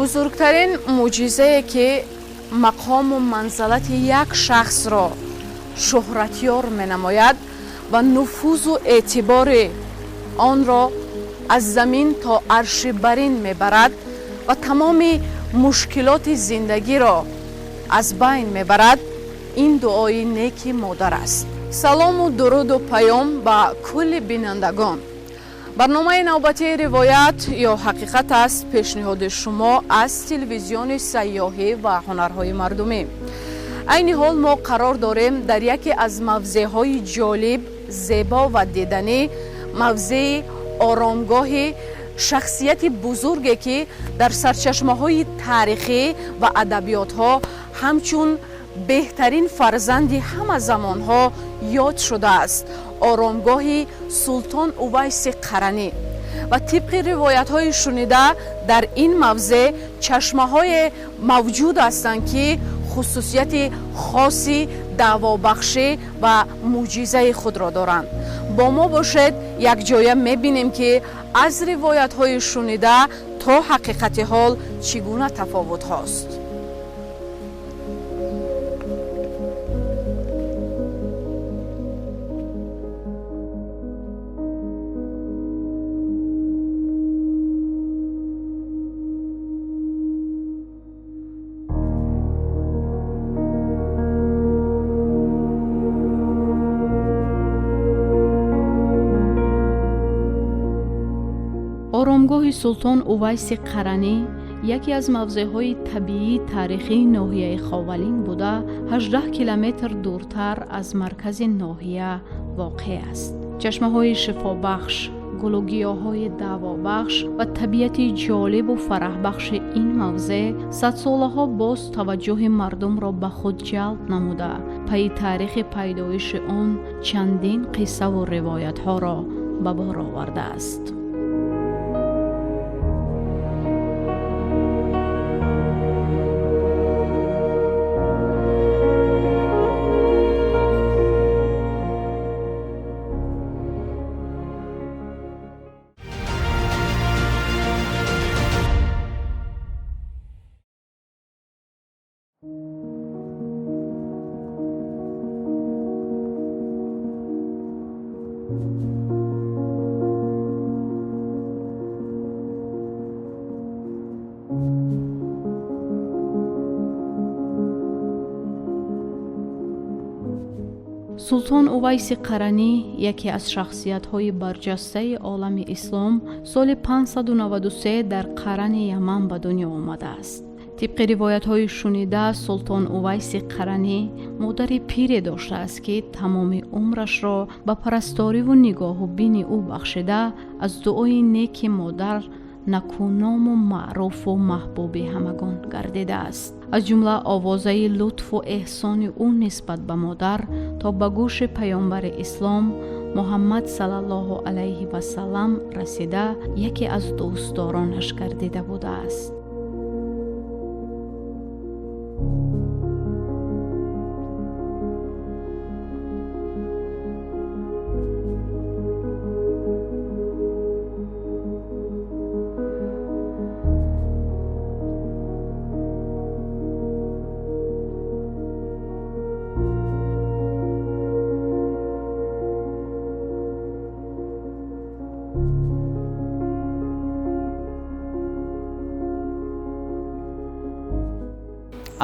Бузургтарин мӯъҷизае, ки мақому манзалати як шахсро шӯҳратёр менамояд ва нуфузу эътибори онро аз замин то арши барин мебарад ва тамоми мушкилоти зиндагиро аз байн мебарад, ин дуои неки модар аст. Салому дуруду паём ба кулли бинандагон. Барномаи навбатии «Ривоят ё ҳақиқат» аст, пешниҳоди шумо аз телевизиони сайёҳӣ ва ҳунарҳои мардумӣ. Айни ҳол мо қарор дорем дар яке аз мавзеъҳои ҷолиб, зебо ва диданӣ, мавзеи оромгоҳи шахсияти бузурге, ки дар сарчашмаҳои таърихӣ ва адабиётҳо ҳамчун беҳтарин фарзанди ҳама замонҳо ёд шудааст, оромгоҳи Султон Увайси Қаранӣ. Ва тибқи ривоятҳои шунида, дар ин мавзеъ чашмаҳое мавҷуд ҳастанд, ки хусусияти хоси даъвобахшӣ ва мӯъҷизаи худро доранд. Бо мо бошед, якҷоя мебинем, ки аз ривоятҳои шунида то ҳақиқати ҳол чӣ гуна тафовутҳост. Оромгоҳи Султон Увайси Қаранӣ яке аз мавзеъҳои табиии таърихии ноҳияи Ховалинг буда, 18 километр дуртар аз маркази ноҳия воқеъ аст. Чашмаҳои шифобахш, гулу гиёҳҳои даъвобахш ва табиати ҷолибу фараҳбахши ин мавзеъ садсолаҳо боз таваҷҷӯҳи мардумро ба худ ҷалб намуда, пайи таърихи пайдоиши он чандин қиссаву ривоятҳоро ба бор овардааст. Султон Увайси Қаранӣ, яке аз шахсиятҳои барҷастаи олами ислом, соли 593 дар Қарани Яман ба дунё омадааст. Тибқи ривоятҳои шунида, Султон Увайси Қаранӣ модари пире доштааст, ки тамоми умрашро ба парасториву нигоҳу бини ӯ бахшида, аз дуои неки модар накуному маъруфу маҳбуби ҳамагон гардидааст. Аз ҷумла овозаи лутфу эҳсони ӯ нисбат ба модар то ба гӯши паёмбари ислом Муҳаммад саллаллоҳу алайҳи васаллам расида, яке аз дӯстдоронаш гардида будааст.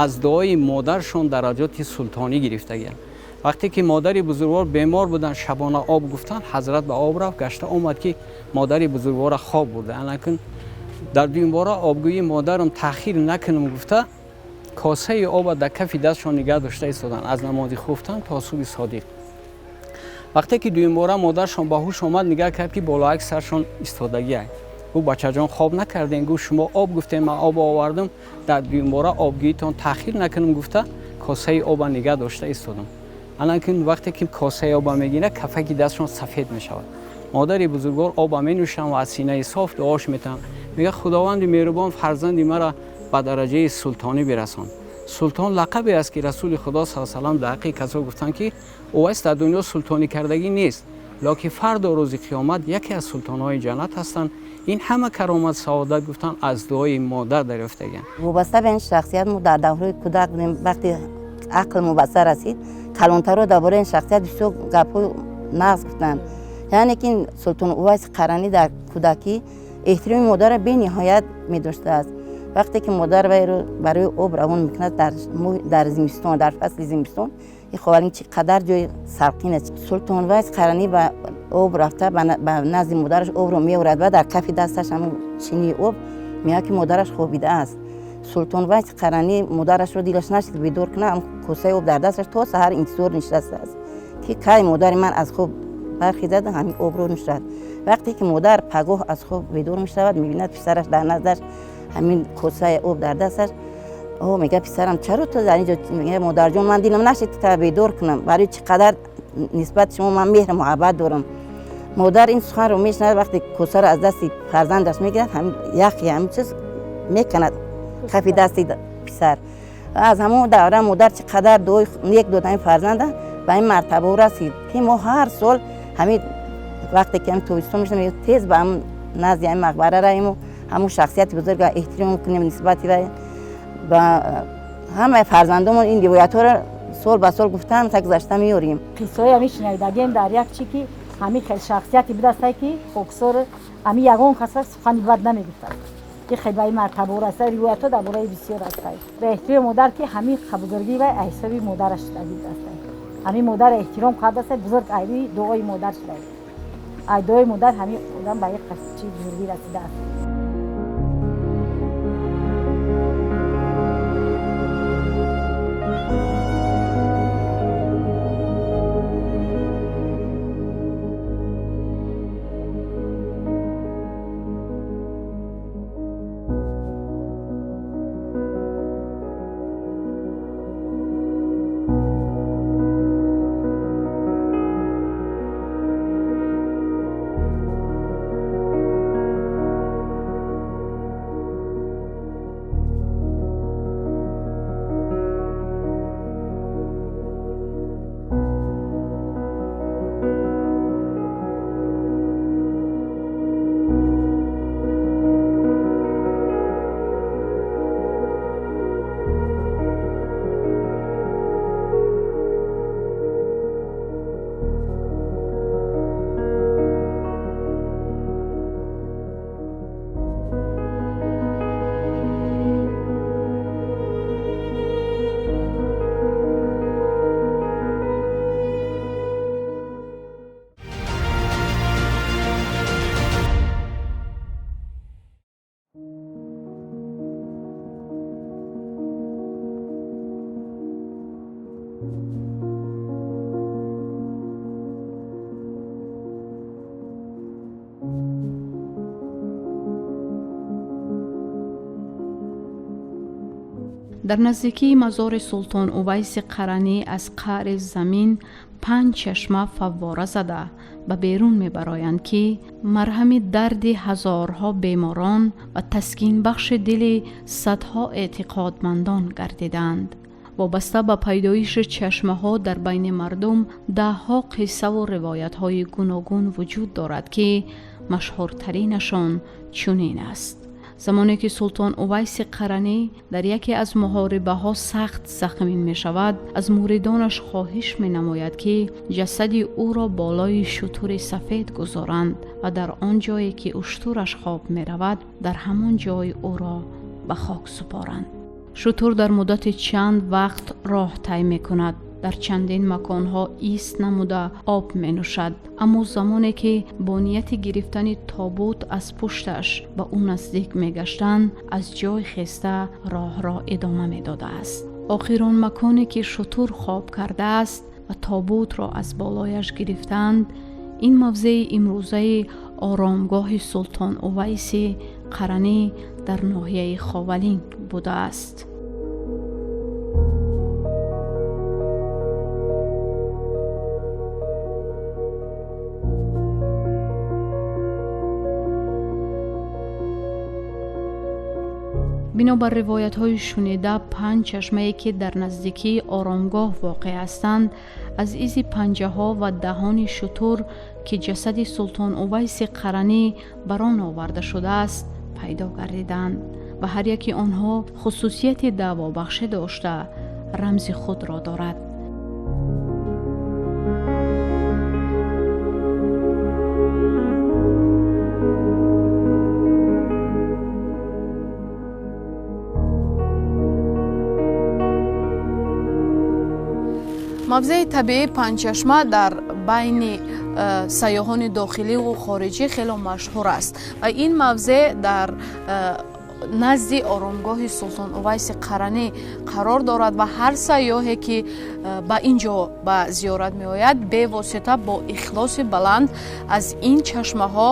Аз дуои модаршон дараҷоти султонӣ гирифтагианд. Вақте ки модари бузургвор бемор буданд, шабона об гуфтанд, ҳазрат ба об рафт, гашта омад, ки модари бузургворра хоб бурда. Анакун дар дуюмбора обгӯии модарам таъхир накунам гуфта, косаи оба дар кафи дастшон нигаҳ дошта истоданд, аз намози хуфтан то субҳи содиқ. Вақте ки дуюмбора модаршон ба ҳуш омад, нигаҳ кард, ки болоак саршон истодагиа. Гуфт: «Бачаҷон, хоб накардем?» Гуфт: «Шумо об гуфтем, ман об овардам, дар дуюмбора обгӯитон таъхир накунам гуфта, косаи оба нигаҳ дошта истодам». Анакун вақте ки косаи оба мегирад, кафаки дастшон сафед мешавад. Модари бузургвор оба менӯшанд ва аз синаи соф дуош метаванд, мегӯяд: «Худованди меҳрубон, фарзанди маро ба дараҷаи султонӣ бирасон». Султон лақабе аст, ки Расули Худо са салам дар ҳаққи касо гуфтанд, ки Увайс дар дунё султонӣ кардагӣ нест. Лекин фардо рӯзи қиёмат яке аз султонҳои ҷаннат ҳастанд. Ин ҳама каромат, саодат гуфтан аз дуои модар дарёфтагианд. Вобаста ба ин шахсият мо дар давраи кӯдак будем. Вақте ақл мубассар расид, калонтарҳо дар бораи ин шахсият бисёр гапҳои нағз гуфтанд. Яъне ки Султон Увайс Қаранӣ дар кӯдакӣ эҳтироми модарро бениҳоят медоштааст. Вақте ки модар вайро барои об равон мекунад дар зимистон, дар фасли зимистон, ин ховалин чӣ қадар ҷои салқин аст. Султон Увайс Қаранӣ ба об рафта ба назди модараш обро меорад ва дар кафи дасташ ҳамон чинии об меояд, ки модараш хобидааст. Султон Увайс Қаранӣ модарашро дилаш нашид бедор кунад, ҳам косаи об дар дасташ то саҳар интизор нишастааст, ки кай модари ман аз хоб бархезад, ҳамин обро нӯшад. Вақте ки модар пагоҳ аз хоб бедор мешавад, мебинад писараш дар наздаш ҳамин косаи об дар дасташ. О, мегӯяд: писарам, чаро ту дар инҷо? Мегӯяд: модарҷон, ман дилам нашид та бедор кунам, барои чӣ қадар нисбат шумо ман меҳру муҳаббат дорам. Модар ин суханро мешунавад, вақте косаро аз дасти фарзандаш мегирад, ҳамин яхи ҳамин чиз меканад кафи дасти писар. Аз ҳамон давра модар чӣ қадар дуои нек дод ҳамин фарзанда, ба ин мартаба расид, ки мо ҳар сол ҳамин вақте ки ҳамин тобистон мешавад, тез ба ҳамин назди ҳамин мақбара равем, ҳамон шахсияти бузурга эҳтиром кунем нисбати вай. Ба ҳамаи фарзандомон ин ривоятҳоро сол ба сол гуфтан та гузашта меорем. Қиссаҳои ҳамин шунавидагием дар як чи ки ҳамин хел шахсияте будастай, ки хоксор ҳамин ягон каса сухани бад намегуфтад. Ин хел ба ин мартаба раста. Ривоятҳо дар бораи бисёр ҳастай. Ба эҳтироми модар, ки ҳамин бузургии вай аз ҳисоби модараш шудагӣ ҳастай. Ҳамин модарро эҳтиром кардастай, бузург айрӯи дуои модар шудай. Ай дуои модар ҳамин одам ба як чи бузургӣ расидааст. Дар наздикии мазори Султон Увайси Қаранӣ аз қаъри замин 5 чашма фаввора зада ба берун мебароянд, ки марҳами дарди ҳазорҳо беморон ва таскинбахши дили садҳо эътиқодмандон гардиданд. Вобаста ба пайдоиши чашмаҳо дар байни мардум даҳҳо қиссаву ривоятҳои гуногун вуҷуд дорад, ки машҳуртаринашон чунин аст. Замоне ки Султон Увайси Қаранӣ дар яке аз муҳорибаҳо сахт захмин мешавад, аз муридонаш хоҳиш менамояд, ки ҷасади ӯро болои шутури сафед гузоранд ва дар он ҷое ки уштураш хоб меравад, дар ҳамон ҷой ӯро ба хок супоранд. Шутур дар муддати чанд вақт роҳ тай мекунад, дар чандин маконҳо ист намуда об менӯшад. Аммо замоне ки бо нияти гирифтани тобут аз пушташ ба ӯ наздик мегаштанд, аз ҷой хеста роҳро идома медодааст. Охир он маконе ки шутур хоб кардааст ва тобутро аз болояш гирифтанд, ин мавзеи имрӯзаи оромгоҳи Султон Увайси Қаранӣ дар ноҳияи Ховалинг будааст. Бинобар ривоятҳои шунида, панҷ чашмае, ки дар наздикии оромгоҳ воқеъ ҳастанд, аз изи панҷаҳо ва даҳони шутур, ки ҷасади Султон Увайси Қаранӣ бар он оварда шудааст, пайдо гардиданд ва ҳар яки онҳо хусусияти даъвобахшӣ дошта, рамзи худро дорад. Мавзеи табиии Панҷчашма дар байни сайёҳони дохиливу хориҷӣ хело машҳур аст ва ин мавзеъ дар назди оромгоҳи Султон Увайси Қаранӣ қарор дорад ва ҳар сайёҳе, ки ба ин ҷо ба зиёрат меояд, бевосита бо ихлоси баланд аз ин чашмаҳо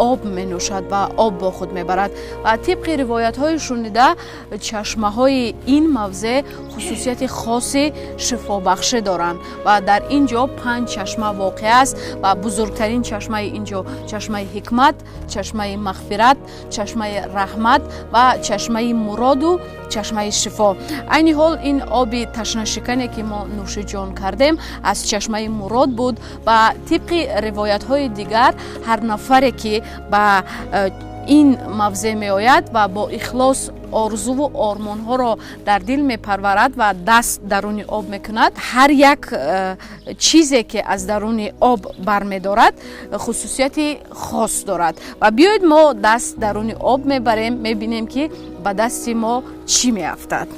об менӯшад ва об бо худ мебарад. Ва тибқи ривоятҳои шунида, чашмаҳои ин мавзеъ хусусияти хоси шифобахшӣ доранд ва дар ин ҷо панҷ чашма воқеъ аст ва бузургтарин чашмаи ин ҷо чашмаи ҳикмат, чашмаи мағфират, чашмаи раҳмат ва чашмаи муроду чашмаи шифо. Айни ҳол ин оби ташнашикане, ки мо нӯшиҷон кардем, аз чашмаи мурод буд ва тибқи ривоятҳои дигар, ҳар нафаре, ки ба ин мавзеъ меояд ва бо ихлос орзуву ормонҳоро дар дил мепарварад ва даст даруни об мекунад, ҳар як чизе, ки аз даруни об бармедорад, хусусияти хос дорад. Ва биёед, мо даст даруни об мебарем, мебинем, ки ба дасти мо чӣ меафтад.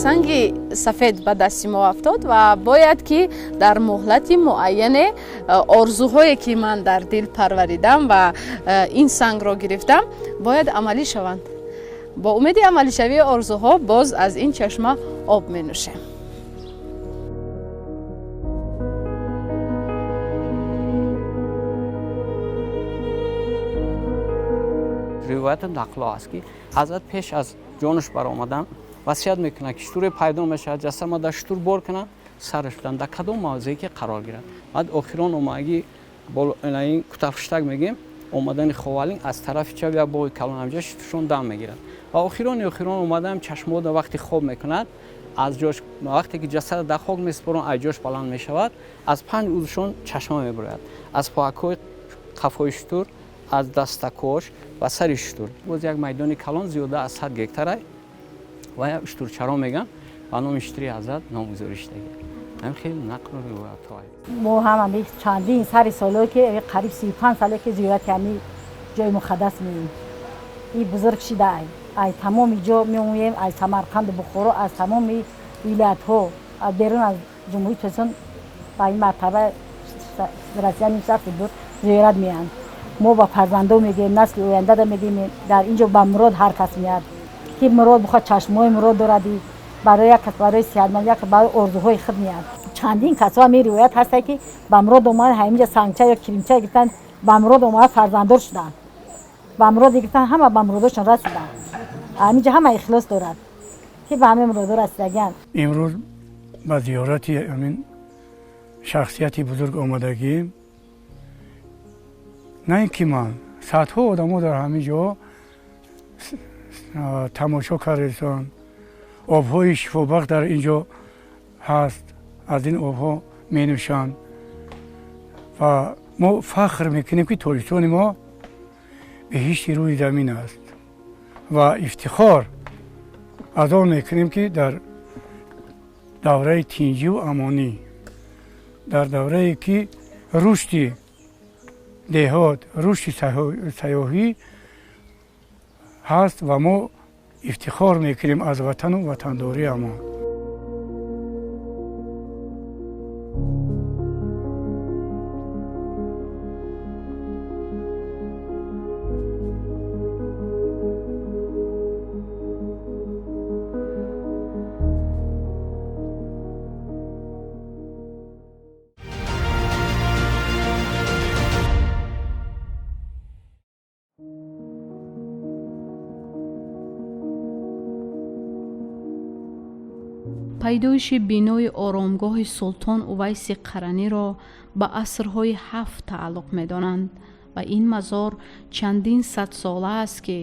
Санги сафед ба дасти мо афтод ва бояд, ки дар муҳлати муайяне орзуҳое, ки ман дар дил парваридам ва ин сангро гирифтам, бояд амалӣ шаванд. Бо умеди амалишавии орзуҳо боз аз ин чашма об менӯшем. Ривояту нақло аст, ки ҳазрат пеш аз ҷонаш баромадан васият мекунад, ки шутуре пайдо мешавад, ҷасадма дар шутур бор кунад, сараш бидан, дар кадом мавзее ки қарор гирад. Баъд охирон омадагӣ ин кутафуштак мегӯем, омадани ховалин аз тарафи чап як боғи калон, ҳамҷа шутуршон дам мегирад ва охирони охирон омадаам чашмода вақте хоб мекунад, аз ҷош вақте ки ҷасада дар хок месупоранд, аз ҷош баланд мешавад, аз панҷ узвшон чашма мебарояд: аз поакҳои қафои шутур, аз дастакош ва сари шутур. Боз як майдони калон, зиёда аз 100 гектара, ва як шутурчаро мегӯянд, ба номи шутури ҳазрат номгузорӣ шудагӣ. Ҳам хеле нақлу ривоятҳо. Мо ҳам ҳами чандин сари солҳое, ки қариб 35 соле, ки зиёрати ҳами ҷои муқаддас меоем, и бузург шида, ай тамоми ҷо меоем, аз Самарқанду Бухоро, аз тамоми вилоятҳо, аз берун аз Ҷумҳурии Тоҷикистон ба ин мартаба расидани шахси буд зиёрат меоянд. Мо ба фарзандо мегӯем, насли ояндада мегӯем, дар ин ҷо ба мурод ҳар кас меяд, ки мурод бихоҳад, чашмҳои мурод дорад, барои як кас барои сиҳатманд, як кас барои орзуҳои худ меяд. Чандин касҳо ҳамин ривоят ҳастанд, ки ба мурод омада, ҳаминҷа сангча ё киримча гирифтанд, ба мурод омада, фарзанддор шуданд, ба мурод гирифтанд, ҳама ба муродошон расиданд. Ҳаминҷа ҳама ихлос дорад, ки ба ҳамин муродо расидагианд. Имрӯз ба зиёрати ҳамин шахсияти бузург омадагӣ, на ин ки ман, садҳо одамо дар ҳамин ҷо тамошо кардастанд. Обҳои шифобахш дар ин ҷо ҳаст, аз ин обҳо менӯшанд ва мо фахр мекунем, ки Тоҷикистони мо беҳишти рӯи замин аст ва ифтихор аз он мекунем, ки дар давраи тинҷиву амонӣ, дар даврае ки рушди деҳот, рушди сайёҳӣ ҳаст ва мо ифтихор мекунем аз ватану ватандориамон. Пайдоиши бинои оромгоҳи Султон Увайси Қараниро ба асрҳои ҳафт тааллуқ медонанд ва ин мазор чандин садсола аст, ки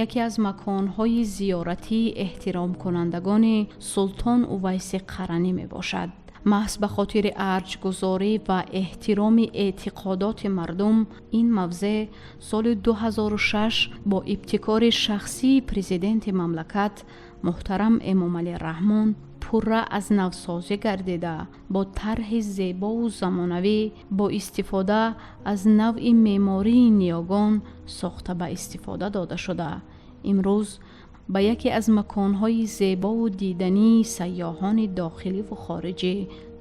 яке аз маконҳои зиёратии эҳтиромкунандагони Султон Увайси Қаранӣ мебошад. Маҳз ба хотири арҷгузорӣ ва эҳтироми эътиқодоти мардум ин мавзеъ соли 2006 бо ибтикори шахсии президенти мамлакат муҳтарам Эмомалӣ Раҳмон пурра аз навсозӣ гардида, бо тарҳи зебову замонавӣ, бо истифода аз навъи меъмории ниёгон сохта ба истифода дода шуда, имрӯз ба яке аз маконҳои зебову дидании сайёҳони дохиливу хориҷӣ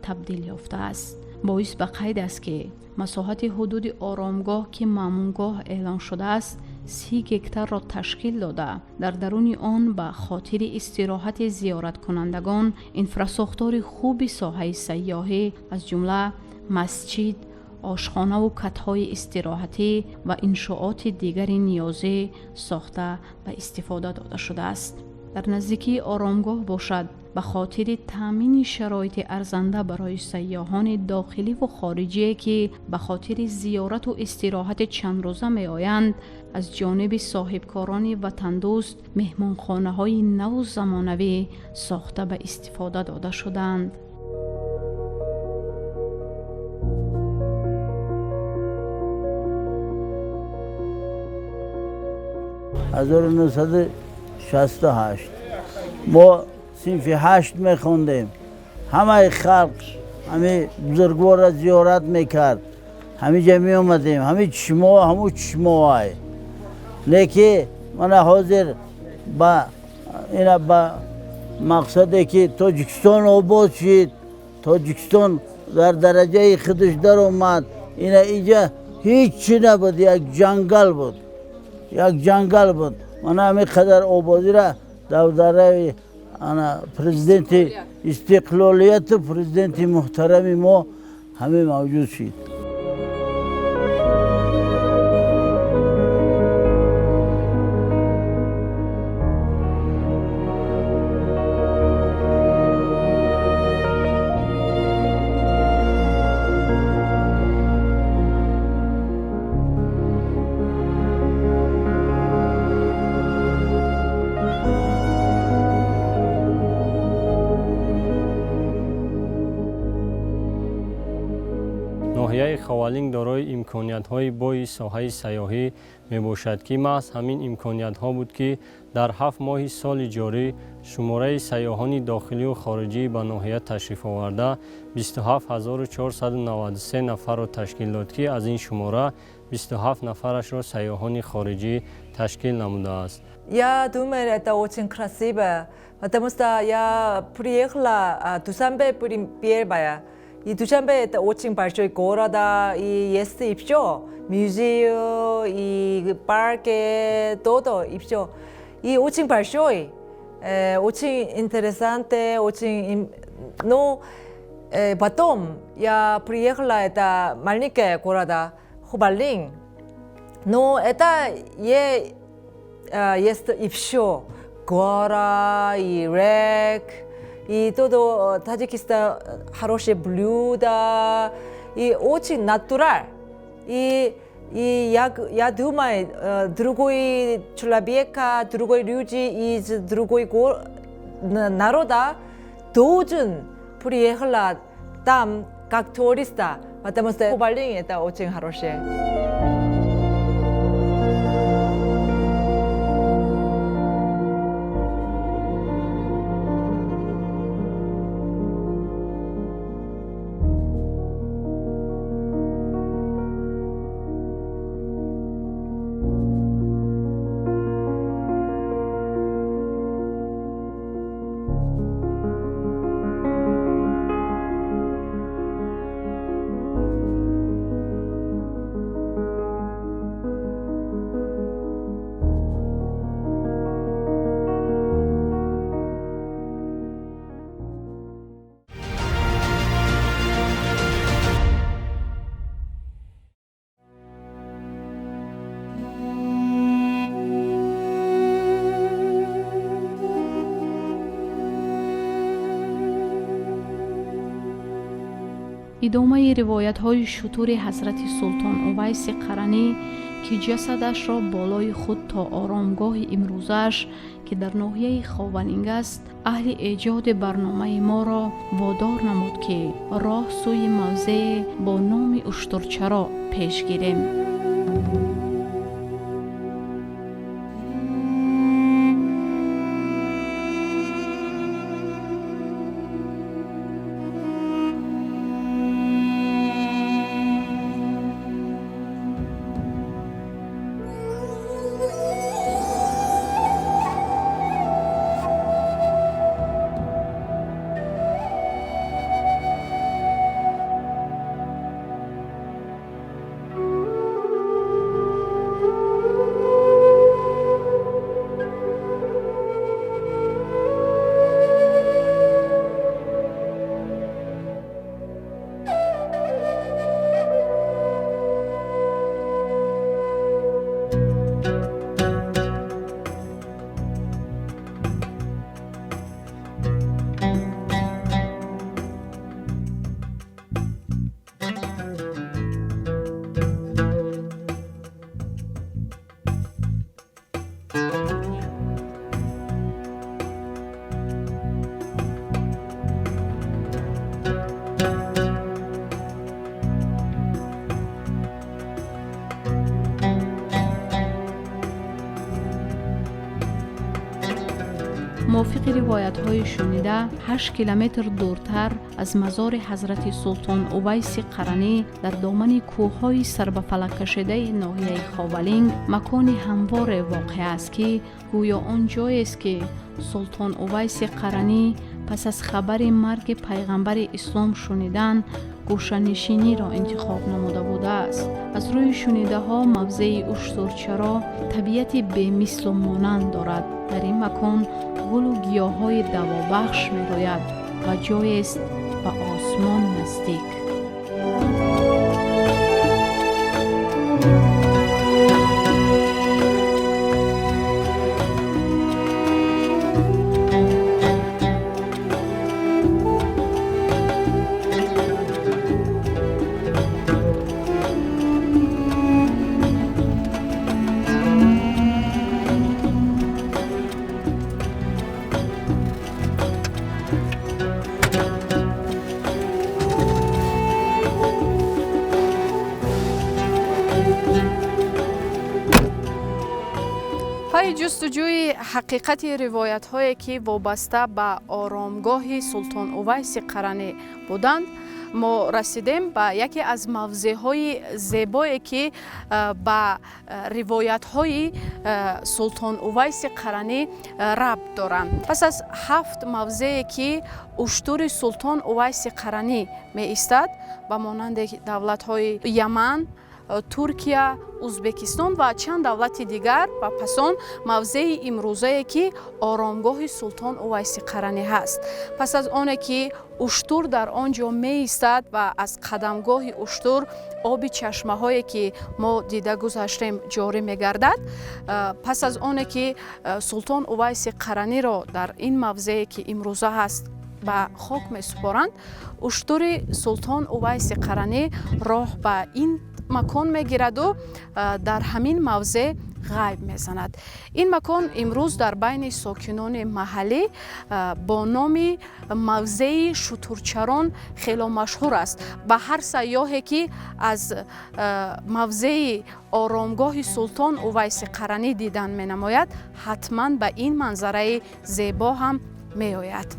табдил ёфтааст. Боис ба қайд аст, ки масоҳати ҳудуди оромгоҳ, ки маъмунгоҳ эълон шудааст, 30 гектарро ташкил дода, дар даруни он ба хотири истироҳати зиёраткунандагон инфрасохтори хуби соҳаи сайёҳӣ, аз ҷумла масҷид, ошхонаву катҳои истироҳатӣ ва иншооти дигари ниёзӣ сохта ба истифода дода шудааст. Дар наздикии оромгоҳ бошад, ба хотири таъмини шароити арзанда барои сайёҳони дохиливу хориҷие, ки ба хотири зиёрату истироҳати чандрӯза меоянд, аз ҷониби соҳибкорони ватандӯст меҳмонхонаҳои наву замонавӣ сохта ба истифода дода шуданд. 1968 мо синфи 8 мехондем. Ҳамаи халқ ҳами бузургворро зиёрат мекард. Ҳамиҷа меомадем, ҳами чишмо, ҳамун чишмоай. Леки мана ҳозир ба ина ба мақсаде ки Тоҷикистон обод шид, Тоҷикистон дар дараҷаи худаш даромад, ина иҷа ҳеҷ чи набуд, як ҷангал буд. Як ҷангал буд. Мана ҳамин қадар ободиро дар дараи ана президенти истиқлолияту президенти муҳтарами мо ҳамин мавҷуд шид. Ноҳияи Ховалинг дорои имкониятҳои бои соҳаи сайёҳӣ мебошад, ки маҳз ҳамин имкониятҳо буд, ки дар 7 моҳи соли ҷорӣ шумораи сайёҳони дохилию хориҷӣ ба ноҳия ташриф оварда 27493 нафарро ташкил дод, ки аз ин шумора 27 нафарашро сайёҳони хориҷӣ ташкил намудааст. Я думаю, это очень красиво, потому что я приехала Душанбе первая. И Душанбе это очень большой город, и есть и все, музей, и парки, то, и все. И очень большой, очень интересный, очень. Но потом я приехала это маленький город Ховалинг, но это есть и все, гора и рек. И то Таджикистан хорошие блюда, и очень натурал. И я думаю, другой человека, другой люди из другой народа должен приехать там как туриста, потому что Ховалинг это очень хорошее. Идомаи ривоятҳои шутури ҳазрати Султон Увайси Қаранӣ, ки ҷасадашро болои худ то оромгоҳи имрӯзааш, ки дар ноҳияи Ховалинг аст, аҳли эҷоди барномаи моро водор намуд, ки роҳ сӯи мавзее бо номи Уштурчаро пеш гирем. Мувофиқи ривоятҳои шунида, 8 километр дуртар аз мазори ҳазрати Султон Увайси Қаранӣ, дар домани кӯҳҳои сарбафалаккашидаи ноҳияи Ховалинг, макони ҳамворе воқеъ аст, ки гӯё он ҷоест, ки Султон Увайси Қаранӣ пас аз хабари марги пайғамбари ислом шунидан гӯшанишиниро интихоб намуда будааст. Аз рӯи шунидаҳо, мавзеи Уштурчаро табиати бемислу монанд дорад. Дар ин макон гулу гиёҳҳои давобахш мерӯяд ва ҷоест ба осмон наздик. Пайи ҷустуҷӯи ҳақиқати ривоятҳое, ки вобаста ба оромгоҳи Султон Увайси Қаранӣ буданд, мо расидем ба яке аз мавзеъҳои зебое, ки ба ривоятҳои Султон Увайси Қаранӣ рабт доранд. Пас аз ҳафт мавзее, ки уштури Султон Увайси Қаранӣ меистад, ба монанди давлатҳои Яман, Туркия, Узбекистон ва чанд давлати дигар, ва пас он мавзеи имрӯзае, ки оромгоҳи Султон Увайси Қаранӣ ҳаст, пас аз оне ки уштур дар он ҷо меистад ва аз қадамгоҳи уштур оби чашмаҳое, ки мо дида гузаштем, ҷорӣ мегардад, пас аз оне ки Султон Увайси Қараниро дар ин мавзее, ки имрӯза ҳаст, ба хок месупоранд, уштури Султон Увайси Қаранӣ роҳ ба ин макон мегираду дар ҳамин мавзеъ ғайб мезанад. Ин макон имрӯз дар байни сокинони маҳаллӣ бо номи мавзеи шутурчарон хело машҳур аст. Ба ҳар сайёҳе, ки аз мавзеи оромгоҳи Султон Увайси Қаранӣ дидан менамояд, ҳатман ба ин манзараи зебо ҳам меояд.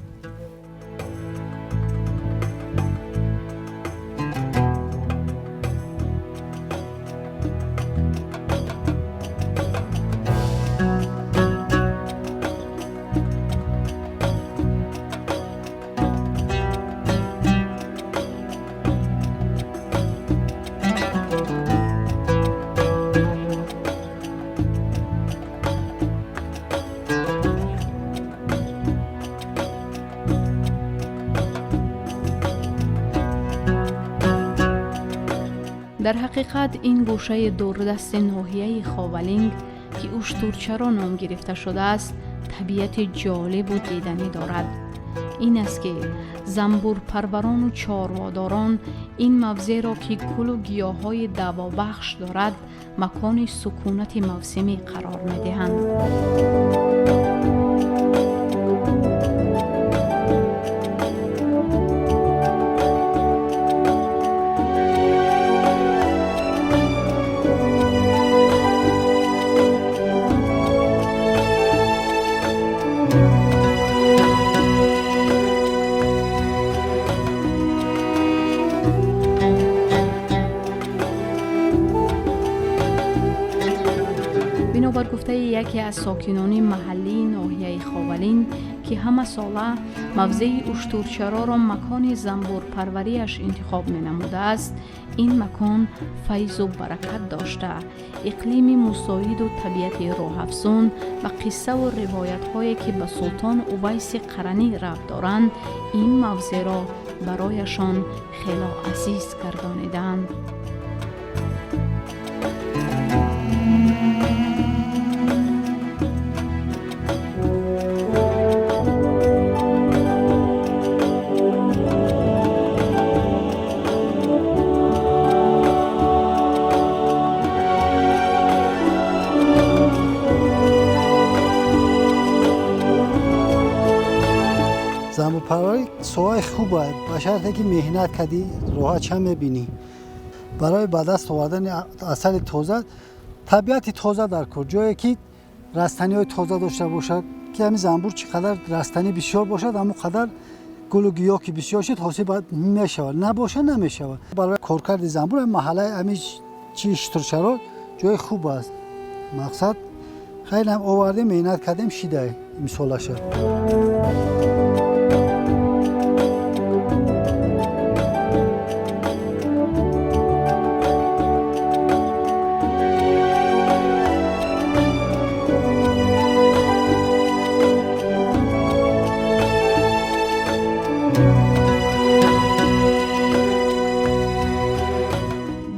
Дар ҳақиқат, ин гӯшаи дурдасти ноҳияи Ховалинг, ки Уштурчаро ном гирифта шудааст, табиати ҷолибу диданӣ дорад. Ин аст, ки занбурпарварону чорводорон ин мавзеъро, ки гулу гиёҳҳои давобахш дорад, макони сукунати мавсимӣ қарор медиҳанд. Бинобар гуфтаи яке аз сокинони маҳаллии ноҳияи Ховалинг, ки ҳамасола мавзеи Уштурчароро макони занбурпарвариаш интихоб менамудааст, ин макон файзу баракат дошта, иқлими мусоиду табиати роҳафзун ва қиссаву ривоятҳое, ки ба Султон Увайси Қаранӣ рабт доранд, ин мавзеъро барояшон хело азиз гардонидаанд. Занбурпарварӣ соҳаи хуб аст, ба шарте ки меҳнат кардӣ, роҳат ча мебинӣ. Барои ба даст овардани асали тоза табиати тоза дар кор, ҷое ки растаниҳои тоза дошта бошад, ки ҳамин занбур чӣ қадар растанӣ бисёр бошад, ҳамон қадар гулу гиёҳ ки бисёр шуд, ҳосил мешавад, набошад, намешавад. Барои коркарди занбур маҳаллаи ҳамин чи Уштурчаро ҷои хуб аст. Мақсад хеле овардем, меҳнат кардем, шидай имсолаша.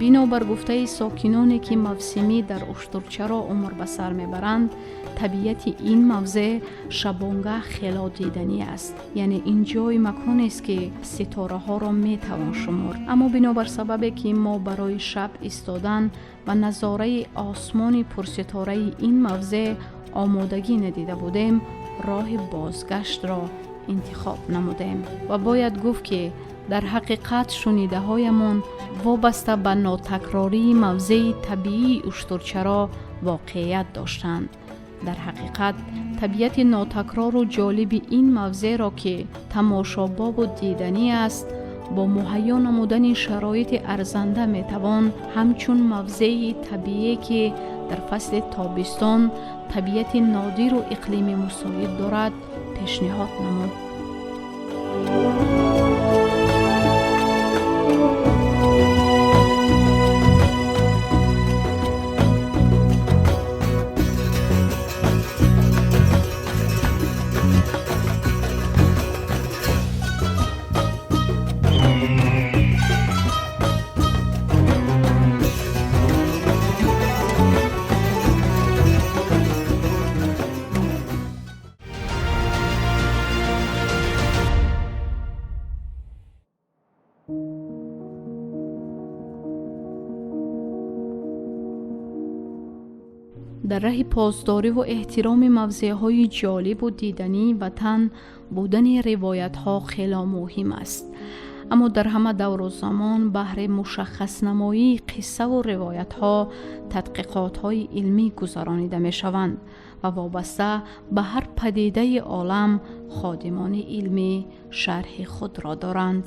Бинобар гуфтаи сокиноне, ки мавсимӣ дар Уштурчаро умр ба сар мебаранд, табиати ин мавзеъ шабонгаҳ хело диданӣ аст, яъне ин ҷои маконест, ки ситораҳоро метавон шумурд. Аммо бинобар сабабе, ки мо барои шаб истодан ва назораи осмони пурситораи ин мавзеъ омодагӣ надида будем, роҳи бозгаштро интихоб намудем. Ва бояд гуфт, ки дар ҳақиқат шунидаҳоямон вобаста ба нотакрории мавзеи табиии Уштурчаро воқеият доштанд. Дар ҳақиқат табиати нотакрору ҷолиби ин мавзеъро, ки тамошобобу диданӣ аст, бо муҳайё намудани шароити арзанда метавон ҳамчун мавзеи табиие, ки дар фасли тобистон табиати нодиру иқлими мусоид дорад, пешниҳод намуд. Дар раҳи посдориву эҳтироми мавзеъҳои ҷолибу дидании ватан будани ривоятҳо хело муҳим аст. Аммо дар ҳама давру замон баҳри мушаххаснамоии қиссаву ривоятҳо тадқиқотҳои илмӣ гузаронида мешаванд ва вобаста ба ҳар падидаи олам ходимони илмӣ шарҳи худро доранд.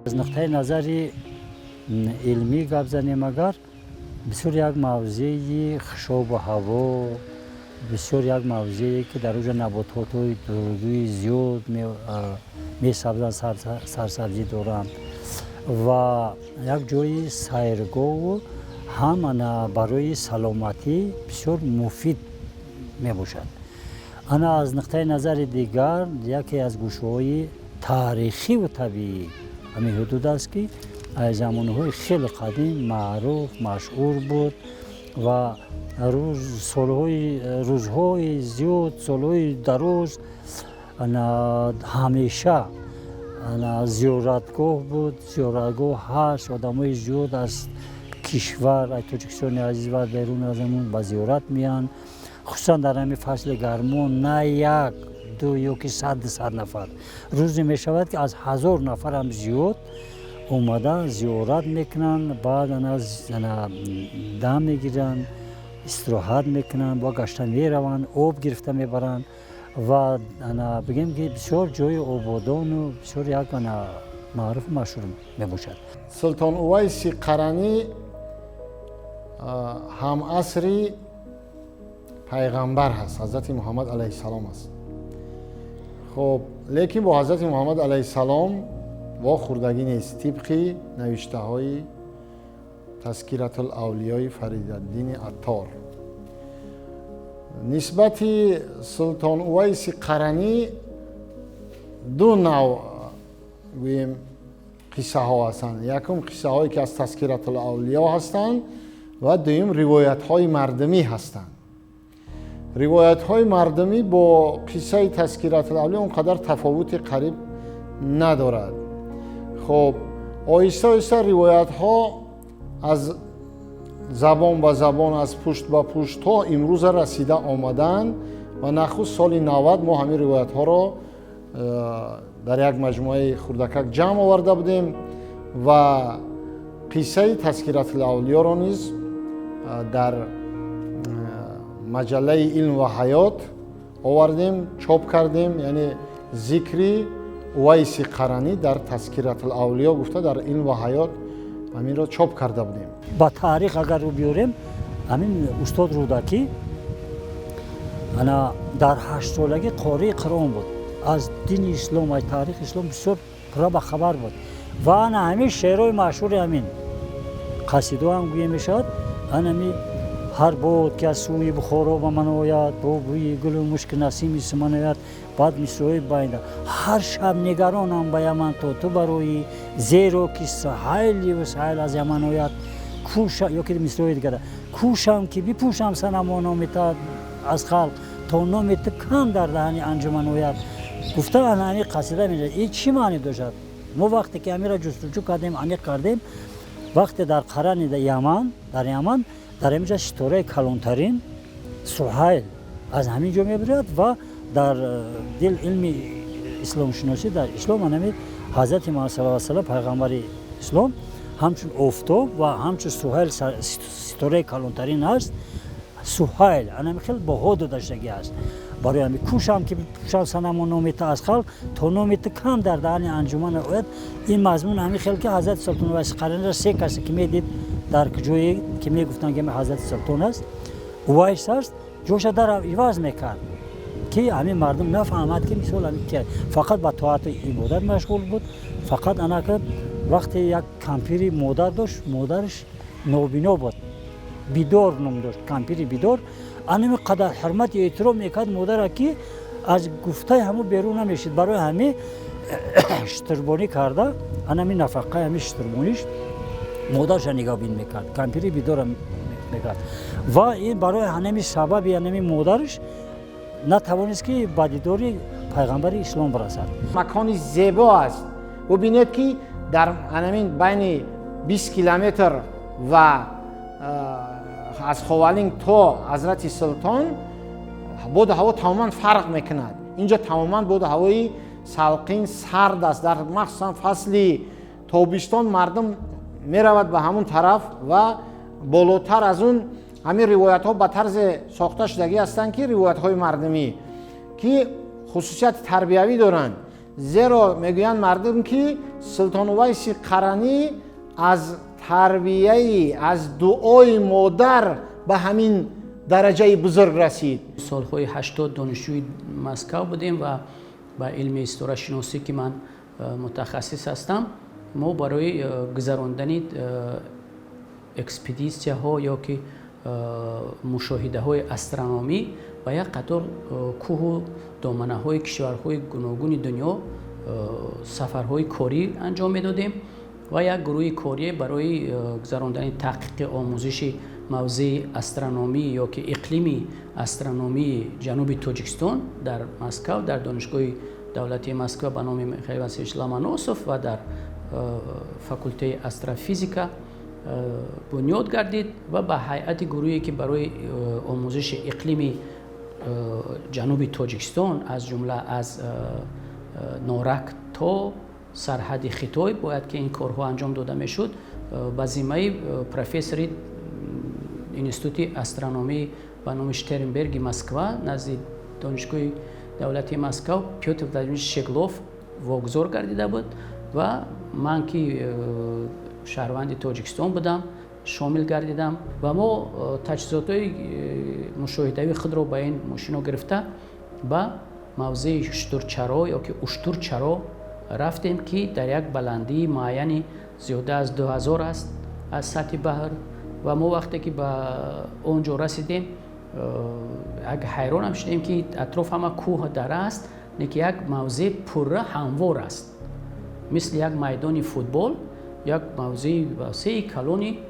Аз нуқтаи назари илмӣ гап занем, агар бисёр як мавзеи хушобу ҳаво, бисёр як мавзее, ки дар оҷа набототҳои дургӯи зиёд месабзанд, сарсабзӣ доранд ва як ҷои сайргоҳу ҳам барои саломатӣ бисёр муфид мебошад. Ана аз нуқтаи назари дигар яке аз гӯшаҳои таърихиву табиӣ ҳамин ҳудуд аст, ки аз замонҳои хеле қадим маъруф, машҳур буд. Ва солҳои, рӯзҳои зиёд, солҳои дароз ҳамеша зиёратгоҳ буд, зиёратгоҳ ҳаст. Одамои зиёд аз кишвар, аз Тоҷикистони азиз ва берун аз он ба зиёрат меянд. Хусусан дар ҳамин фасли гармо на як, ду ё ки 100, 200 нафар, рӯзе мешавад, ки аз 1000 нафарам зиёд омада зиёрат мекунанд. Баъд ана дам мегиранд, истироҳат мекунанд, бо гашта мераванд, об гирифта мебаранд. Ва ана бигем, ки бисёр ҷои ободону бисёр як ана маъруфу машҳур мебошад. Султон Увайси Қаранӣ ҳамасри пайғамбар ҳаст, Ҳазрати Муҳаммад алайҳиссалом аст. Хуб, лекин бо Ҳазрати Муҳаммад алайҳиссалом вохӯрдагӣ нест, тибқи навиштаҳои Тазкиратул Авлиёи Фаридаддини Аттор. Нисбати Султон Увайси Қаранӣ ду нав, гӯем, қиссаҳо ҳастанд. Якум, қиссаҳое ки аз Тазкиратул Авлиё ҳастанд, ва дуюм, ривоятҳои мардумӣ ҳастанд. Ривоятҳои мардумӣ бо қиссаи Тазкиратул Авлиё он қадар тафовути қариб надорад. Хуб, оҳиста оҳиста ривоятҳо аз забон ба забон, аз пушт ба пушт то имрӯза расида омаданд. Ва нахуст соли 90 мо ҳамин ривоятҳоро дар як маҷмӯаи хурдакак ҷамъ оварда будем ва қиссаи Тазкиратул Авлиёро низ дар маҷаллаи «Илм ва ҳаёт» овардем, чоп кардем. Яъне зикри Увайси Қаранӣ дар Тазкиратул Авлиё гуфта, дар «Илм ва ҳаёт» ҳаминро чоп карда будем. Ба таърих агар рӯ биёрем, ҳамин устод Рӯдакӣ ана дар 8-солагӣ қории Қуръон буд, аз дини ислом, аз таърихи ислом бисёр пурра ба хабар буд. Ва ана ҳамин шеърҳои машҳури, ҳамин қасидо ҳам гӯя мешавад, анами: «Ҳар бод ки аз сӯи Бухоро ба ман ояд, бо бӯи гулу мушки насими суман ояд». Баъд мисрои байда: «Ҳар шаб нигаронам ба Яман, то ту бароӣ, зеро ки суҳайливу суҳайл аз Яман ояд». Кӯша ё ки мисрои дигара: «Кӯшам ки бипӯшам, санамо, номи ту аз халқ, то номи ту кам дар даҳани анҷуман ояд», гуфта ҳамин қасида меҷад. Ин чӣ маъне дошад? Мо вақте ки ҳаминро ҷустуҷӯ кардем, аниқ кардем, вақте дар қарани Яман, дар Яман, дар ҳаминҷа ситораи калонтарин Суҳайл аз ҳамин ҷо мебирояд. Ва дар дил илми исломшиносӣ, дар ислом анами Ҳазрати Муҳаммад саллаллоҳу алайҳи васаллам, пайғамбари ислом, ҳамчун офтоб ва ҳамчун Суҳайл ситораи калонтарин аст. Суҳайл анами хел баҳо дода шудагӣ аст. Барои ҳамин: «Кӯшам ки бипӯшам, санамо, номи ту аз халқ, то номи ту кам дар даҳани анҷуман ояд». Ин мазмун ҳамин хел, ки Ҳазрати Султон Увайси Қараниро се касе ки медид дар ҷое ки мегуфтанд, ки Ҳазрати Султон аст, Увайс аст, ҷоша дар иваз мекард, ки ҳамин мардум нафаҳмад, ки мисол ҳамин ки фақат ба тоату ибодат машғул буд. Фақат анака вақте як кампири модар дошт, модараш нобино буд, Бидор ном дошт, кампири Бидор. Анами қадар ҳурмати эҳтиром мекард модара, ки аз гуфтаи ҳамун берун намешид. Барои ҳамин шутурбонӣ карда, анами нафақаи ҳамин шутурбониш модарша нигаҳбин мекард, кампири Бидора мекард. Ва ин барои ҳанами сабаби ҳанами модараш натавонист, ки ба дидори пайғамбари ислом бирасад. Макони зебо аст. Бубинед, ки дар ҳанамин байни 20 километр ва аз Ховалинг то Ҳазрати Султон боду ҳаво тамоман фарқ мекунад. Инҷо тамоман боду ҳавои салқин, сард аст. Дар махсусан фасли тобистон мардум меравад ба ҳамун тараф ва болотар аз он. Ҳамин ривоятҳо ба тарзе сохта шудагӣ ҳастанд, ки ривоятҳои мардумӣ, ки хусусияти тарбиявӣ доранд. Зеро мегӯянд мардум, ки Султон Увайси Қаранӣ аз тарбияи, аз дуои модар ба ҳамин дараҷаи бузург расид. Солҳои 80 донишҷӯи Москав будем ва ба илми ситорашиносӣ, ки ман мутахассис ҳастам, мо барои гузарондани экспедитсияҳо ё ки мушоҳидаҳои астрономӣ ба як қатор кӯҳу доманаҳои кишварҳои гуногуни дунё сафарҳои корӣ анҷом медодем. Ва як гурӯҳи корие барои гузарондани таҳқиқи омӯзиши Мавзеи астрономӣ ё ки иқлими астрономии ҷануби Тоҷикистон дар Москав, дар Донишгоҳи давлатии Москва ба номи Михаил Васильевич Ломоносов ва дар факултеи астрофизика бунёд гардид ва ба ҳайати гурӯҳе, ки барои омӯзиши иқлими ҷануби Тоҷикистон, аз ҷумла аз Норак то сарҳади Хитой бояд ки ин корҳо анҷом дода мешуд, ба зиммаи профессори Институти астрономӣ ба номи Штернберги Москва назди Донишгоҳи давлатии Москав Пётр Владимирович Щеглов вогузор гардида буд ва ман, ки шаҳрванди Тоҷикистон будам, шомил гардидам ва мо таҷҳизотҳои мушоҳидавии худро ба ин мошино гирифта, ба мавзеи Шутурчаро ё ки Уштурчаро рафтем, ки дар як баландии муайяни зиёда аз 2000 аст аз сатҳи баҳр. Ва мо вақте ки ба он ҷо расидем, як ҳайронам шудем, ки атроф ҳама кӯҳ, дара аст, лекин як мавзеъ пурра ҳамвор аст, мисли як майдони футбол, як мавзеи васеи калони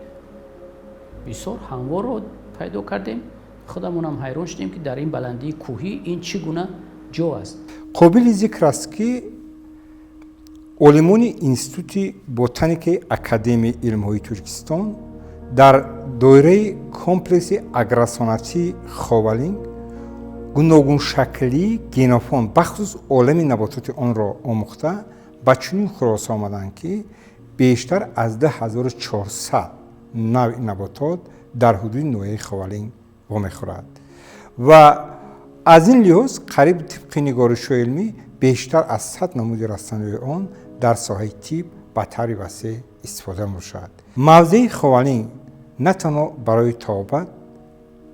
бисёр ҳамворро пайдо кардем. Худамонам ҳайрон шудем, ки дар ин баландии кӯҳӣ ин чӣ гуна ҷо аст. Қобили зикр аст, ки олимони Институти ботаникаи Академияи илмҳои Тоҷикистон дар доираи комплекси агросаноатии Ховалинг гуногуншаклии генофонд, бахусус олами набототи онро омӯхта, ба чунин хулоса омаданд, ки бештар аз 2400 навъи наботот дар ҳудуди ноҳияи Ховалинг вомехӯрад ва аз ин лиҳоз қариб, тибқи нигоришҳои илмӣ, бештар аз 100 намуди растаниҳои он дар соҳаи тиб ба таври васеъ истифода мешавад. Мавзеи Ховалинг на танҳо барои табобат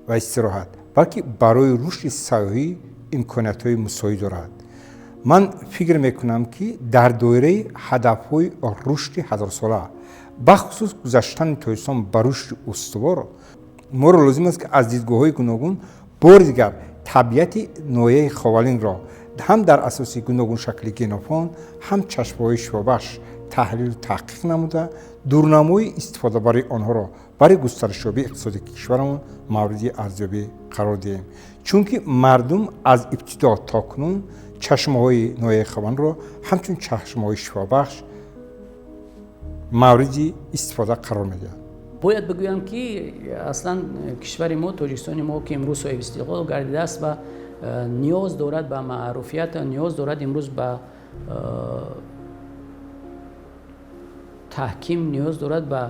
ва истироҳат, балки барои рушди сайёҳӣ имкониятҳои мусоид дорад. Ман фикр мекунам, ки дар доираи ҳадафҳои рушди ҳазорсола, бахусус гузаштани Тоҷикистон ба рушди устувор, моро лозим аст, ки аз дидгоҳҳои гуногун бори дигар табиати ноҳияи Ховалингро ҳам дар асоси гуногуншакли генофонд, ҳам чашмаҳои шифобахш таҳлилу таҳқиқ намуда, дурнамои истифодабарии онҳоро барои густаришёбии иқтисоди кишварамон мавриди арзёбӣ қарор диҳем, чунки мардум аз ибтидо то кунун чашмаҳои ноҳияи Ховалингро ҳамчун чашмаҳои шифобахш мавриди истифода қарор медиҳанд. Бояд бигӯям, ки аслан кишвари мо, Тоҷикистони мо, ки имрӯз соҳиби истиқлол гардидааст ва ниёз дорад ба маъруфият, ниёз дорад имрӯз ба таҳким, ниёз дорад ба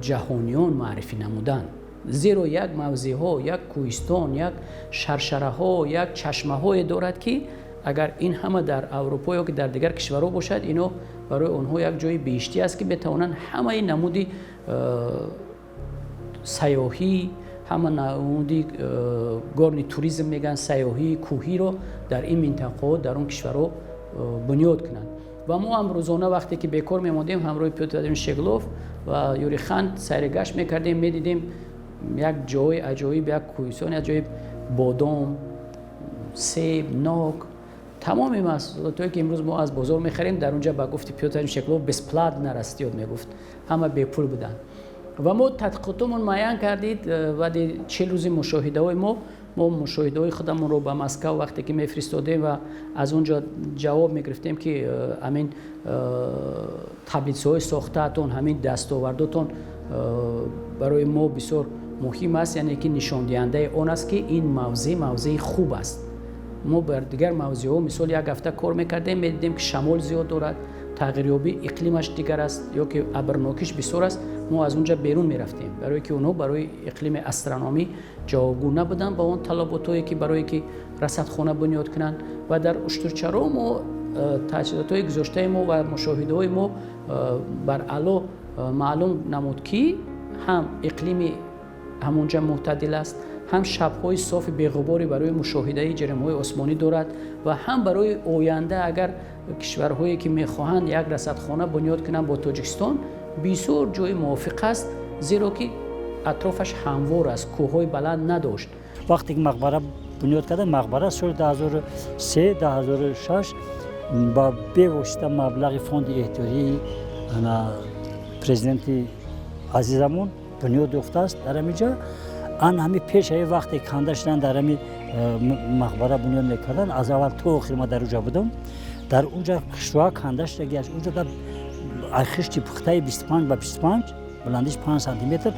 ҷаҳониён маърифӣ намудан, зеро як мавзеъҳо, як кӯҳистон, як шаршараҳо, як чашмаҳое дорад, ки агар ин ҳама дар Аврупо ё ки дар дигар кишварҳо бошад, ино барои онҳо як ҷои биҳиштӣ аст, ки метавонанд ҳамаи намуди сайёҳӣ, ҳама намуди горный туризм мегӯянд, сайёҳии кӯҳиро дар ин минтақаҳо, дар он кишварҳо бунёд кунанд. Ва мо ҳам рӯзона вақте ки бекор мемондем, ҳамроҳи Пётр Владимирович Щеглов ва Юрий Хан сайри гашт мекардем, медидем як ҷои аҷоиб, як кӯҳистони аҷоиб, бодом, себ, нок, тамоми маҳсулотое, ки имрӯз мо аз бозор мехарем, дар онҷа, ба гуфти Пётр Владимирович Щеглов, бесплатно растёт мегуфт, ҳама бепул буданд. Ва мо тадқиқотомон муайян кардид, баъди 40 рӯзи мушоҳидаҳои мо, мо мушоҳидаҳои худамонро ба Москав вақте ки мефиристодем ва аз он ҷо ҷавоб мегирифтем, ки ҳамин таблицаҳои сохтаатон, ҳамин дастовардотон барои мо бисёр муҳим аст, яъне ки нишондиҳандаи он аст, ки ин мавзеъ мавзеи хуб аст. Мо бар дигар мавзеъҳо, мисол, як ҳафта кор мекардем, медидем, ки шамол зиёд дорад, тағйирёбии иқлимаш дигар аст ё ки абрнокиш бисёр аст, мо аз он ҷа берун мерафтем, барое ки онҳо барои иқлими астрономӣ ҷавобгӯ набуданд ба он талаботҳое, ки барое ки расадхона бунёд кунанд. Ва дар Уштурчаро мо таҷҳизотҳои гузоштаи мо ва мушоҳидаҳои мо бар аъло маълум намуд, ки ҳам иқлими ҳамонҷа мӯътадил аст, ҳам шабҳои софи беғуборе барои мушоҳидаи ҷирмҳои осмонӣ дорад ва ҳам барои оянда, агар кишварҳое ки мехоҳанд як расадхона бунёд кунанд бо Тоҷикистон, бисёр ҷои мувофиқ аст, зеро ки атрофаш ҳамвор аст, кӯҳҳои баланд надошт. Вақте ки мақбара бунёд карданд, мақбара соли 2003, 2006 ба бевосита маблағи фонди эҳтиётии президенти Азизамон бунёд ёфтааст дар ҳамин ҷа. Ан ҳами пешаи вақте канда шудан, дар ҳами мақбара бунёд мекарданд, аз аввал то охир ма дар уҷа будам. Дар унҷа хиштҳо канда шудагиаст. Унҷа дар хишти пухтаи 25 ба 25, баландиш 5 сантиметр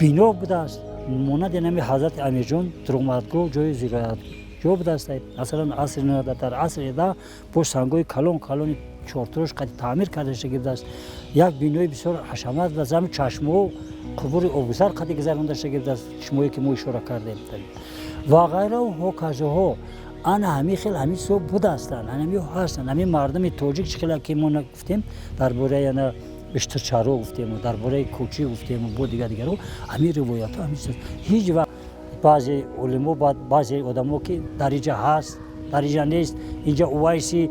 бино будааст, монанди нами Ҳазрати Амирҷон дуромадгоҳ, ҷои зиёратҷо будааст. Масалан, асри дар асри да бо сангҳои калон калони чортурош қади таъмир карда шуда будааст. Як бинои бисёр ҳашамат будааст. Ҳами чашмаҳо, қубури обгузар қади гузаронда шуда будааст, чишмое ки мо ишора кардем ва ғайраву ҳоказоҳо. Ана ҳамин хел ҳамин чизҳо будаастанд, ҳамин ҳастанд. Ҳамин мардуми тоҷик чӣ хела ки мо гуфтем, дар бораи ана иштирчаро гуфтему, дар бораи кӯчӣ гуфтему, бо дигар дигаро, ҳамин ривоятҳо, ҳамин чиз ҳеҷ вақт баъзе олимо, баъзе одамо ки дар инҷа ҳаст, дар инҷа нест, инҷа Увайси,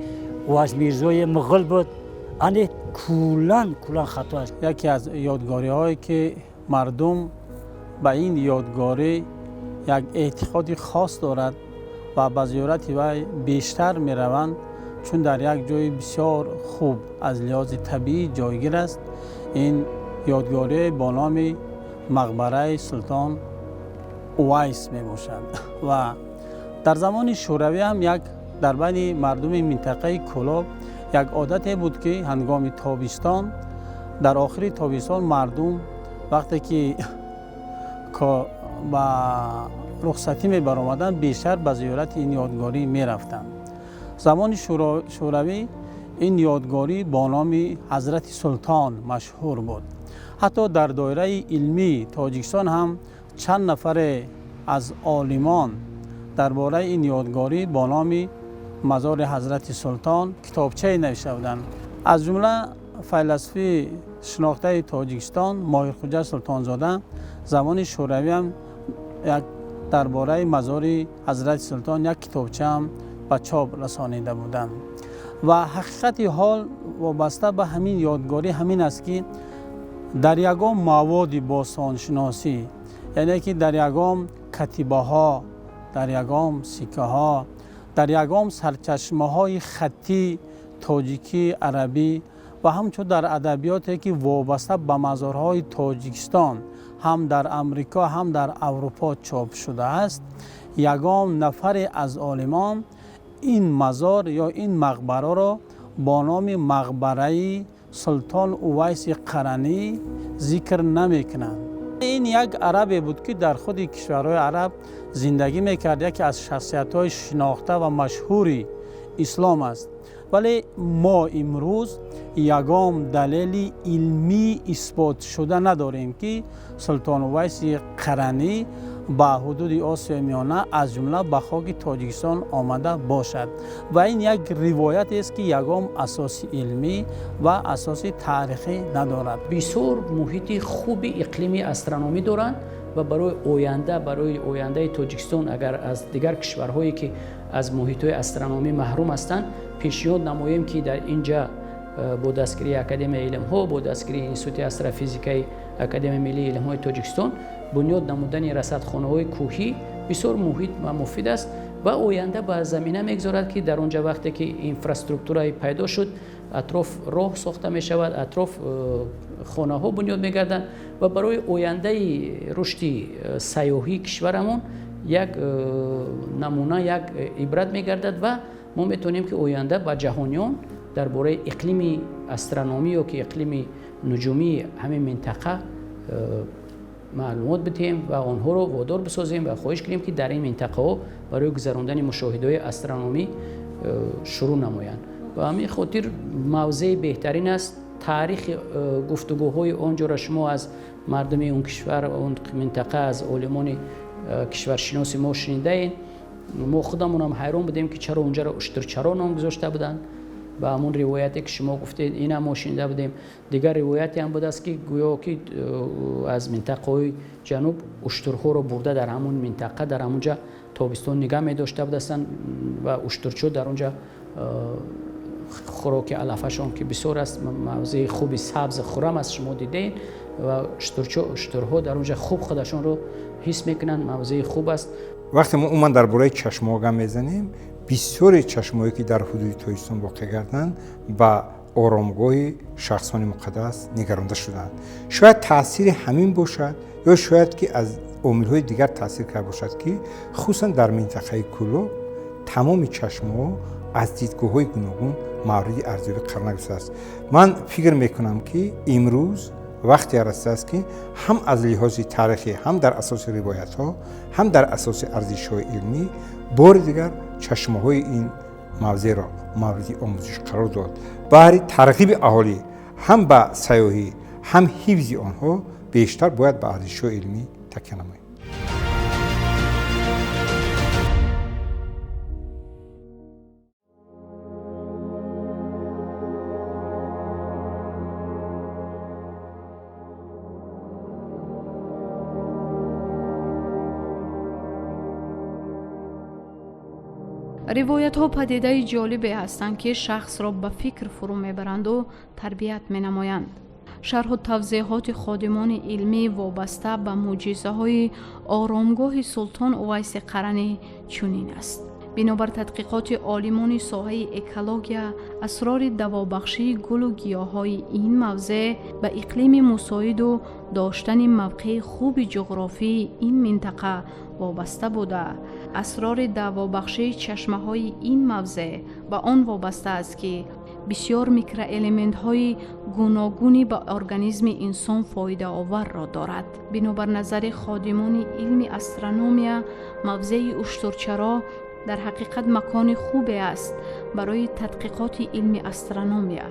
Увайс Мирзои Муғул буд, ане куллан куллан хато аст. Яке аз ёдгориҳое ки мардум ба ин ёдгорӣ як эътиқоди хос дорад ва ба зиёрати вай бештар мераванд, чун дар як ҷои бисёр хуб аз лиҳози табиӣ ҷойгир аст, ин ёдгорӣ бо номи мақбараи Султон Увайс мебошад. Ва дар замони Шӯравӣ ҳам як дар байни мардуми минтақаи Кӯлоб як одате буд, ки ҳангоми тобистон, дар охири тобистон, мардум вақте ки ба рухсатӣ мебаромаданд, бештар ба зиёрати ин ёдгорӣ мерафтанд. Замони Шӯравӣ ин ёдгорӣ бо номи Ҳазрати Султон машҳур буд. Ҳатто дар доираи илмии Тоҷикистон ҳам чанд нафаре аз олимон дар бораи ин ёдгорӣ бо номи мазори Ҳазрати Султон китобчае навишта буданд. Аз ҷумла файласуфи шинохтаи Тоҷикистон Моҳирхуҷа Султонзода замони Шӯравӣ ҳам як дар бораи мазори Ҳазрати Султон як китобчаам ба чоп расонида буданд. Ва ҳақиқати ҳол вобаста ба ҳамин ёдгорӣ ҳамин аст, ки дар ягон маводи бостоншиносӣ, яъне ки дар ягон катибаҳо, дар ягон сиккаҳо, дар ягон сарчашмаҳои хаттӣ тоҷикӣ, арабӣ ва ҳамчун дар адабиёте ки вобаста ба мазорҳои Тоҷикистон ҳам дар Амрико, ҳам дар Аврупо чоп шудааст, ягон нафаре аз олимон ин мазор ё ин мақбараро бо номи мақбараи Султон Увайси Қаранӣ зикр намекунанд. Ин як арабе буд, ки дар худи кишварҳои араб зиндагӣ мекард, яке аз шахсиятҳои шинохта ва машҳури ислом аст. Вале мо имрӯз ягон далели илмӣ исботшуда надорем, ки Султон Увайси Қаранӣ ба ҳудуди Осиёи Миёна, аз ҷумла ба хоки Тоҷикистон омада бошад. Ва ин як ривоятест, ки ягон асоси илмӣ ва асоси таърихӣ надорад. Бисёр муҳити хуби иқлими астрономӣ доранд ва барои оянда, барои ояндаи Тоҷикистон, агар аз дигар кишварҳое ки аз муҳитҳои астрономӣ маҳрум ҳастанд, пешниҳод намоем, ки дар ин ҷа бо дастгирии Академияи илмҳо, бо дастгирии Институти астрофизикаи Академияи миллии илмҳои Тоҷикистон бунёд намудани расадхонаҳои кӯҳӣ бисёр муҳит ва муфид аст ва оянда ба замина мегузорад, ки дар он ҷа вақте ки инфраструктура пайдо шуд, атроф роҳ сохта мешавад, атроф хонаҳо бунёд мегарданд ва барои ояндаи рушди сайёҳии кишварамон як намуна, як ибрат мегардад ва мо метавонем, ки оянда ба ҷаҳониён дар бораи иқлими астрономӣ ё ки иқлими нуҷумии ҳамин минтақа маълумот бидиҳем ва онҳоро водор бисозем ва хоҳиш кунем, ки дар ин минтақаҳо барои гузарондани мушоҳидаҳои астрономӣ шурӯъ намоянд. Ба ҳамин хотир мавзеи беҳтарин аст. Таърихи гуфтугӯҳои он ҷоро шумо аз мардуми он кишвар, он минтақа, аз олимони кишваршиноси мо шунидаед. Мо худамонам ҳайрон будем, ки чаро унҷаро Уштурчаро ном гузошта буданд. Ба ҳамон ривояте ки шумо гуфтед, инам мо шунида будем. Дигар ривояте ҳам будааст, ки гӯё ки аз минтақаҳои ҷануб уштурҳоро бурда, дар ҳамон минтақа, дар ҳамон ҷа тобистон нигаҳ медошта будастанд ва уштурчо дар он ҷа хӯроки алафашон ки бисёр аст, мавзеи хуби сабз хуррам аст, шумо дидаед, ва уштурҳо дар он ҷа хуб худашонро ҳис мекунанд, мавзеи хуб аст. Вақте мо умуман дар бораи чашмаҳо гап мезанем, бисёре чашмаҳое ки дар ҳудуди Тоҷикистон воқеъ гарданд, ба Оромгоҳи шахсони муқаддас нигаронда шуданд. Шояд таъсири ҳамин бошад ё шояд ки аз омилҳои дигар таъсир карда бошад, ки хусусан дар минтақаи Кӯлоб тамоми чашмаҳо аз дидгоҳҳои гуногун мавриди арзёбӣ қарор нагирифтааст. Ман фикр мекунам, ки имрӯз вақте расидааст, ки ҳам аз лиҳози таърихӣ, ҳам дар асоси ривоятҳо, ҳам дар асоси арзишҳои илмӣ бори дигар чашмаҳои ин мавзеъро мавриди омӯзиш қарор дод. Баҳри тарғиби аҳолӣ ҳам ба сайёҳӣ, ҳам ҳифзи онҳо бештар бояд ба арзишҳои илмӣ такя намоем. Ривоятҳо падидаи ҷолибе ҳастанд, ки шахсро ба фикр фурӯ мебаранду тарбият менамоянд. Шарҳу тавзеҳоти ходимони илмӣ вобаста ба мӯъҷизаҳои оромгоҳи Султон Увайси Қаранӣ чунин аст. Бинобар тадқиқоти олимони соҳаи экология, асрори давобахшии гулу гиёҳҳои ин мавзеъ ба иқлими мусоиду доштани мавқеи хуби ҷуғрофии ин минтақа вобаста буда, асрори давобахшии чашмаҳои ин мавзеъ ба он вобаста аст, ки бисёр микроэлементҳои гуногуни ба организми инсон фоидаоварро дорад. Бинобар назари ходимони илми астрономия, мавзеи Уштурчаро дар ҳақиқат макони хубе аст барои тадқиқоти илми астрономия,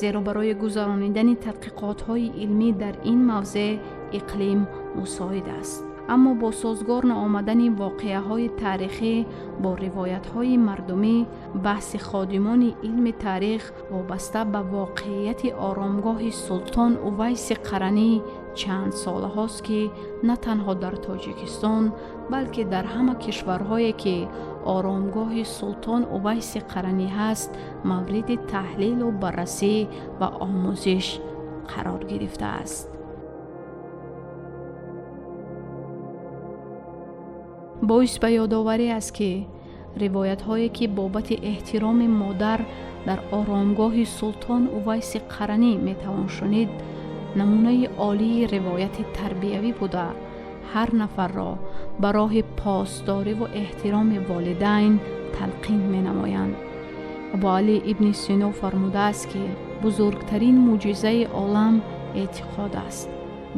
зеро барои гузаронидани тадқиқотҳои илмӣ дар ин мавзеъ иқлим мусоид аст. Аммо бо созгор наомадани воқеаҳои таърихӣ бо ривоятҳои мардумӣ, баҳси ходимони илми таърих вобаста ба воқеияти оромгоҳи Султон Увайси Қаранӣ чанд солаҳост, ки на танҳо дар Тоҷикистон, балки дар ҳама кишварҳое, ки оромгоҳи Султон Увайси Қаранӣ ҳаст, мавриди таҳлилу баррасӣ ва омӯзиш қарор гирифтааст. Боис ба ёдоварӣ аст, ки ривоятҳое, ки бобати эҳтироми модар дар оромгоҳи Султон Увайси Қаранӣ метавон шунид, намунаи олии ривояти тарбиявӣ буда, ҳар нафарро ба роҳи посдориву эҳтироми волидайн талқин менамоянд. Абуалӣ ибни Сино фармудааст, ки бузургтарин мӯъҷизаи олам эътиқод аст.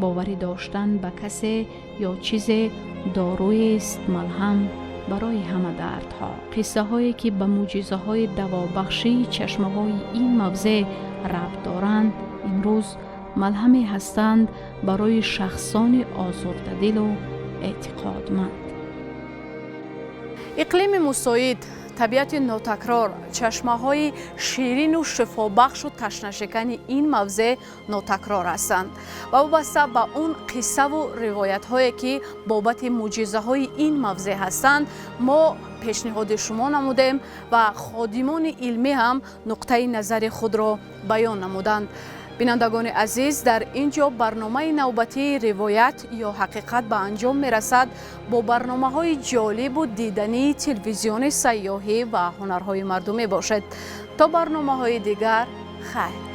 Боварӣ доштан ба касе ё чизе доруест малҳам барои ҳама дардҳо. Қиссаҳое, ки ба мӯъҷизаҳои давобахшии чашмаҳои ин мавзеъ рабт доранд, имрӯз малҳаме ҳастанд барои шахсони озурдадилу эътиқодманд. Иқлими мусоид, табиати нотакрор, чашмаҳои ширину шифобахшу ташнашикани ин мавзеъ нотакрор ҳастанд ва вобаста ба он қиссаву ривоятҳое, ки бобати мӯъҷизаҳои ин мавзеъ ҳастанд, мо пешниҳоди шумо намудем ва ходимони илмӣ ҳам нуқтаи назари худро баён намуданд. Бинандагони азиз, дар ин ҷо барномаи навбатии «Ривоят ё ҳақиқат» ба анҷом мерасад. Бо барномаҳои ҷолибу дидании телевизиони сайёҳӣ ва ҳунарҳои мардумӣ бошед. То барномаҳои дигар, хайр.